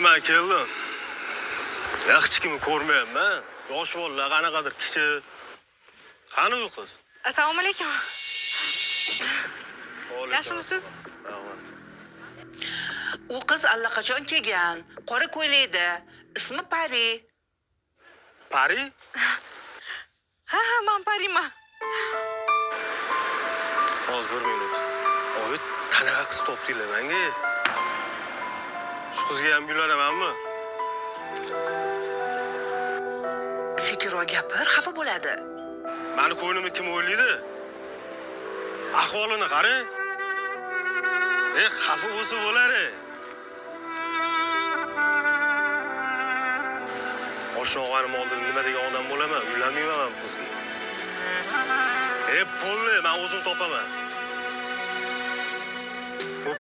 Man keldim. Ya hech kimni ko'rmayapman. Yosh bolalar qanaqadir kishi. Qani u qiz? Assalomu alaykum. Alaykum. Yaxshimisiz? Rahmat. U qiz allaqachon kelgan. Qora ko'ylakda. Ismi Pari. Pari? Ha, man Pariman. Hozir bir minut. Oy, qanaqa qiz topdinglar menga? Shu qizga ham uylanamanmi? Sekinroq gapir, xafa bo'ladi. Mani ko'nglimni kim o'ylaydi? Ahvolini qarang. Xafa bo'lsa bo'lar. Oshna og'anim oldida nima degan odam bo'laman? Uylanmayman man bu qizga. Bo'ldi, men o'zim topaman.